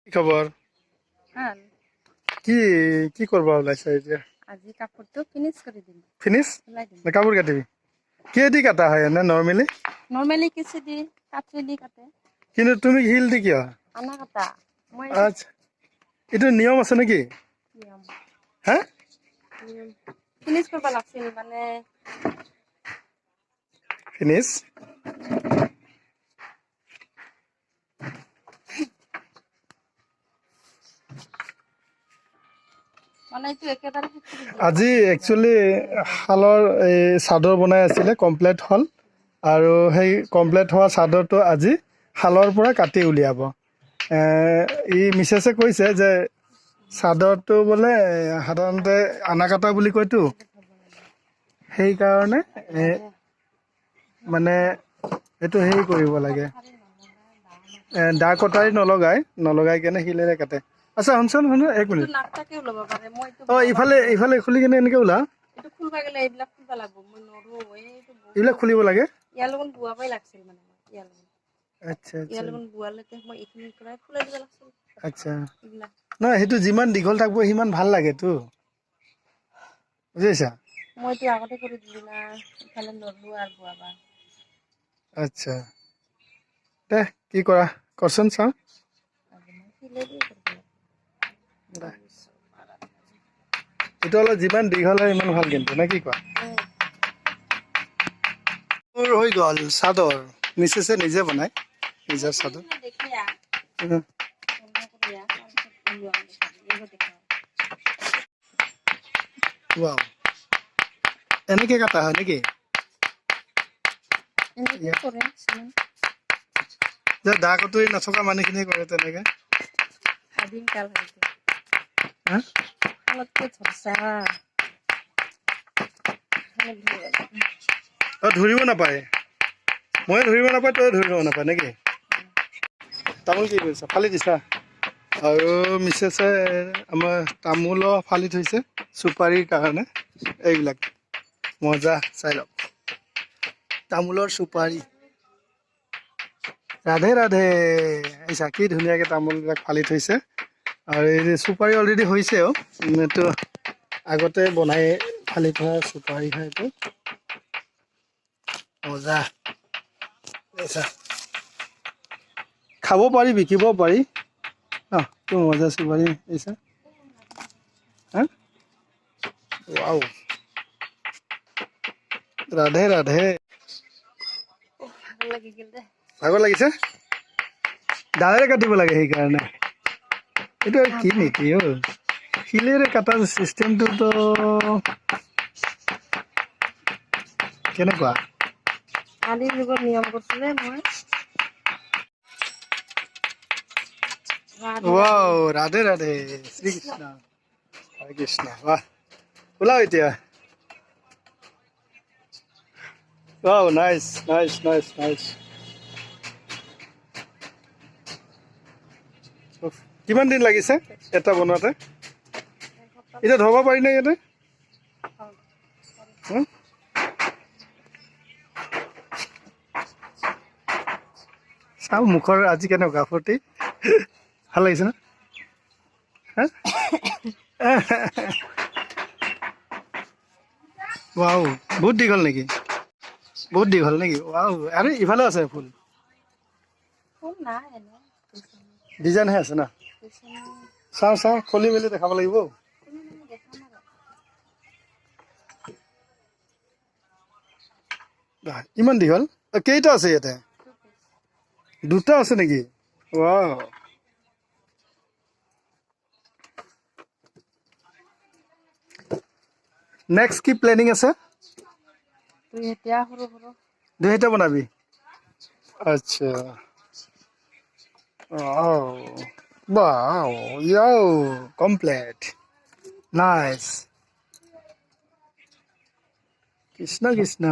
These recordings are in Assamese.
কি খবৰ? ভাল। কি কি কৰিব ওলাইছা এতিয়া? আজি কাপোৰটো ফিনিছ কৰি দিম। ফিনিছ? ওলাই দিম। নে কাপোৰ কাটিবি? কিহেদি কাটা হয় এনে নৰ্মেলি? নৰ্মেলি কেঁচি দি, কাঠি দি কাটে। কিন্তু তুমি শিল দি কিয়? আনা কাটা মই। আচ্ছা, এইটো নিয়ম আছে নেকি? নিয়ম। হা? নিয়ম, ফিনিছ কৰিব লাগছিল মানে। ফিনিছ। মানে এইটো একেবাৰে শেষ কৰি দিম। আজি একচুৱেলি শালৰ এই চাদৰ বনাই আছিলে, কমপ্লিট হ'ল আৰু সেই কমপ্লিট হোৱা চাদৰটো আজি শালৰ পৰা কাটি উলিয়াব। ই মিছেছে কৈছে যে চাদৰটো বোলে সাধাৰণতে আনা কাটা বুলি কয়তো, সেইকাৰণে মানে এইটো হেৰি কৰিব লাগে, দা কটাৰী নলগাই কেনে শিলেৰে কাটে। আচ্ছা, শুনচোন, শুন এক এইটো মিনিট। নাকটাকে ওলাব পাৰে, মই এইটো। অঁ, ইফালে ইফালে খুলি কেনে এনেকে ওলা। এইটো খুলবা গ'লে এইবিলাক খুলবা লাগব, মই নৰো এইটো বহুত। এইবিলাক খুলিব লাগে। ইয়াৰ লগত বোৱাবই লাগছিল, মানে মই ইয়াৰ লগত আচ্ছা আচ্ছা ইয়াৰ লগত বোৱালৈকে মই এইখিনিৰ পৰাই খুলাই দিব লাগছিল। এইবিলাক। নহয়, সেইটো যিমান দীঘল থাকিব সিমান ভাল লাগেতো, বুজিছা? মইতো আগতে কৰি দিলো না, ইফালে নৰলো আৰু বোৱাবা। আচ্ছা দে, কি কৰা কৰচোন চাওঁ। আজি মই শিলে দি কৰিব লাগিব। দে। এইটো অলপ যিমান দীঘল হয় সিমান ভাল কিন্তু, নে কি কোৱা? মোৰ হৈ গ'ল চাদৰ। মিছেছে নিজে বনায় নিজৰ চাদৰ। দেখিয়া বন্ধ কৰিয়া তাৰপিছত ওলোৱা দেখাবি, এইবোৰ দেখাব। ৱাও, এনেকে কাটা হয় নেকি? এনেকে কৰে কিছুমান। যে দা কটাৰী নথকা মানুহখিনিয়ে কৰে তেনেকে। আদিম কাল হয় এইটো। হা? শালতকে ধৰছা শালত ধৰিব লাগে। অ, ধৰিব নাপায়। মই ধৰিব নাপায়, তই ধৰিব নাপায় নেকি? তামোল কি কৰিছা? ফালি দিছা আৰু মিছেছে আমাৰ তামোলো ফালি থৈছে চুপাৰীৰ কাৰণে। এইবিলাক মজা, চাই লওক, তামোলৰ চুপাৰী। ৰাধে ৰাধে। এইচা, কি ধুনীয়াকৈ তামোলবিলাক ফালি থৈছে আৰু এই চুপাৰী অলৰেডি হৈছেও। এইটো আগতে বনাই ফালি থোৱা চুপাৰী হয় এইটো। মজা, এইচা, খাব পাৰি, বিকিব পাৰি ন। কি মজা চুপাৰী, এইচা। হা, ৱাও, ৰাধে ৰাধে। ভাগৰ লাগি গ'ল দে। ভাগৰ লাগিছে। দাৰে কাটিব লাগে সেইকাৰণে। এইটো আৰু কি নীতি অ'? শিলেৰে কটা চিষ্টেমটোতো কেনেকুৱা? আদিম যুগত নিয়ম কৰিছিলে মই। ৰাধে। ৱাও, ৰাধে ৰাধে, শ্ৰীকৃষ্ণ, হৰে কৃষ্ণ। বাহ, ওলাও এতিয়া। Wow, nice nice nice nice. কিমান দিন লাগিছে এটা বনোৱাতে? এতিয়া ধৰিব পাৰি নে ইয়াতে? হুম? চাওঁ, মুখৰ আজি কেনেকুৱা ফূৰ্তি, ভাল লাগিছে ন? হা? ৱাও, বহুত দীঘল নেকি? বহুত দীঘল নেকি? ৱাও, আৰে ইফালে আছে ফুল। ফুল নাই এনে। ডিজাইনহে আছে ন? চাওঁ চাওঁ, খুলি মেলি দেখাব লাগিব। বাহ, ইমান দীঘল। অ, কেইটা আছে ইয়াতে? দুটা আছে নেকি? ৱাও। নেক্সট কি প্লেনিং আছে? তুই এতিয়া সৰু সৰু। দুহেটা বনাবি? আচ্ছা। Wow, yo, complete, nice. Krishna Krishna.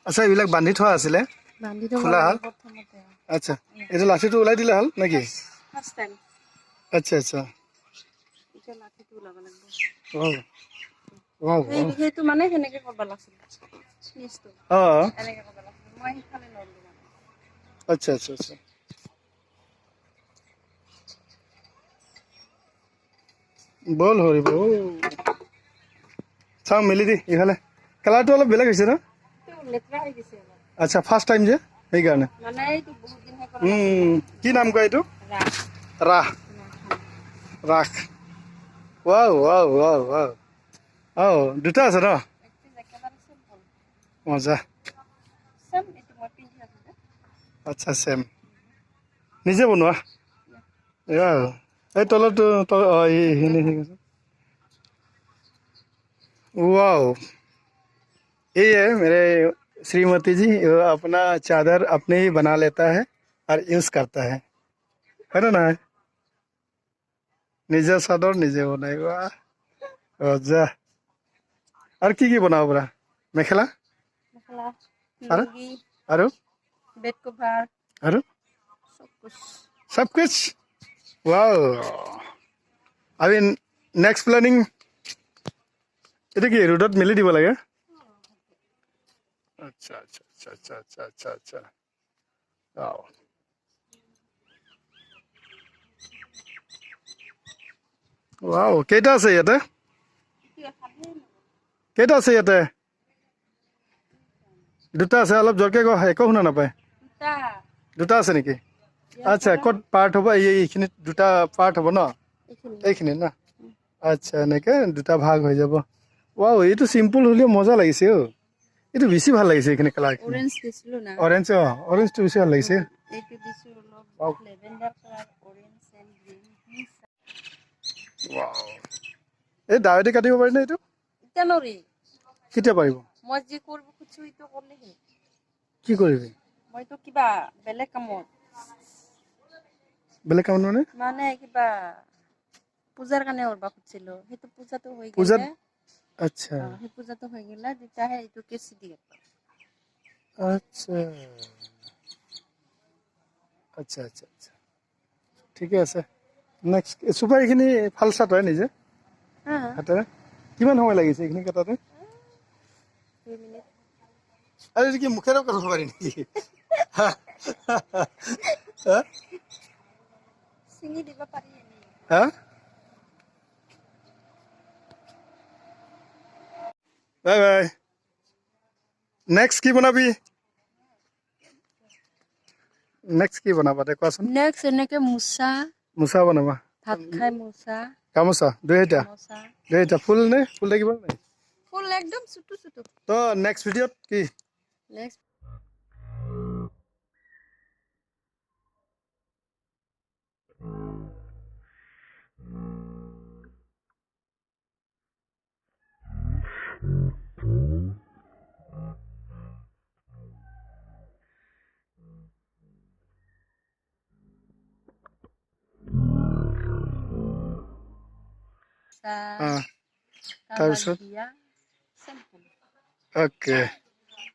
আচ্ছা, এইবিলাক বান্ধি থোৱা আছিলে? বান্ধি থ'ব খোলা লাগে হ'ল? প্ৰথমতে। আচ্ছা, এইটো লাঠিটো ওলাই দিলে হ'ল নেকি? First time. আচ্ছা আচ্ছা এতিয়া লাঠিটো ওলাব লাগিব। ৱাও। ৱাও। সেইটো মানে সেনেকে কৰিব লাগিছিল নিচটো। এনেকে কৰিব লাগিছিল, মই সিফালে নৰলো মানে। আচ্ছা আচ্ছা আচ্ছা, বল হৰিব। চাওঁ, মেলি দি ইফালে। কালাৰটো অলপ বেলেগ হৈছে ন? এইটো লেতেৰা হৈ গৈছে অলপ। আচ্ছা, ফাৰ্ষ্ট টাইম যে, সেইকাৰণে। মানে এইটো বহুত দিন হৈ কৰা। কি নাম কয় এইটো? Raas. Raas. Raas. Wow wow wow wow. অঁ, দুটা আছে ন? এইটো একেবাৰে চিম্পল। মজা। চেম এইটো মই পিন্ধি আছো যে। আচ্ছা, চেম নিজে বনোৱা। এয়া এই তলতো অঁ, এইখিনি ঠিক আছে। वाओ, ये है मेरे श्रीमती जी। वो अपना चादर अपने ही बना लेता है और यूज करता है, है ना? ना, নিজে চাদৰ নিজে বনাই। বাহ, মজা। আৰু কি কি বনাব পাৰা? মেখেলা? মেখেলা। আৰু? লুংগি। আৰু? Bed cover. আৰু? চব কুছ। सब कुछ। वाओ। अभी নেক্সট প্লেনিং এইটো কি ৰ'দত মেলি দিব লাগে? আচ্ছা আচ্ছা আচ্ছা আচ্ছা আচ্ছা আচ্ছা আচ্ছা। ৱাও। ৱাও, কেইটা আছে ইয়াতে? কিয় খালি? কেইটা আছে ইয়াতে? দুটা আছে। অলপ জোৰকে ক, একো শুনা নাপায়। দুটা। দুটা আছে নেকি? আচ্ছা, ক'ত পাৰ্ট হ'ব? এই এইখিনিত দুটা পাৰ্ট হ'ব ন? এইখিনি। এইখিনিত না? আচ্ছা, এনেকে দুটা ভাগ হৈ যাব। ৱাও, এইটো চিম্পল হ'লেও মজা লাগিছে অ'। এইটো বেছি ভাল লাগিছে, এইখিনি কালাৰ। অৰেঞ্জ দিছিলো না? অৰেঞ্জ, অঁ, অৰেঞ্জটো বেছি ভাল লাগিছে। এইটো দিছো অলপ lavender colour, orange and green mix. Wow, এই দাৱেদি কাটিব পাৰিনে এইটো? এতিয়া নৰি। কেতিয়া পাৰিব? মই যি কৰিব খুজিছো সেইটো কৰিলেহে। কি কৰিবি? মইতো কিবা বেলেগ কামত। বেলেগ কামত মানে? মানে কিবা পূজাৰ কাৰণে কৰিব খুজিছিলো, সেইটো পূজাটো হৈ পূজাত? গ'লে। আচ্ছা। অ, সেই পূজাটো হৈ গ'লে তেতিয়াহে এইটো কেঁচি দিয়ে। আচ্ছা আচ্ছা আচ্ছা আচ্ছা, ঠিকে আছে। নেক্সট চুপাৰীখিনি ফাল চাট হয় নিজে হাতেৰে? কিমান সময় লাগিছে এইখিনি কটাতে? 2 মিনিট। আৰু এইটো কি মুখেৰেও কাটিব পাৰি নেকি? হা? হা? ছিঙি দিব পাৰি এনেই। হা? Bye bye. Next কি বনাবি? নেক্সট কি বনাবা দে, কোৱাচোন। নেক্সট এনেকে মোচা। মোচা বনাবা? ভাত খাই মোচা। গামোচা দুইটা? মোচা। দুইটা ফুল নে? ফুল থাকিব নাই? ফুল একদম চুটু চুটু। তো নেক্সট ভিডিঅ'ত কি? নেক্সট অঁ, তাৰপিছত? বিয়া চিম্পল। অ'কে।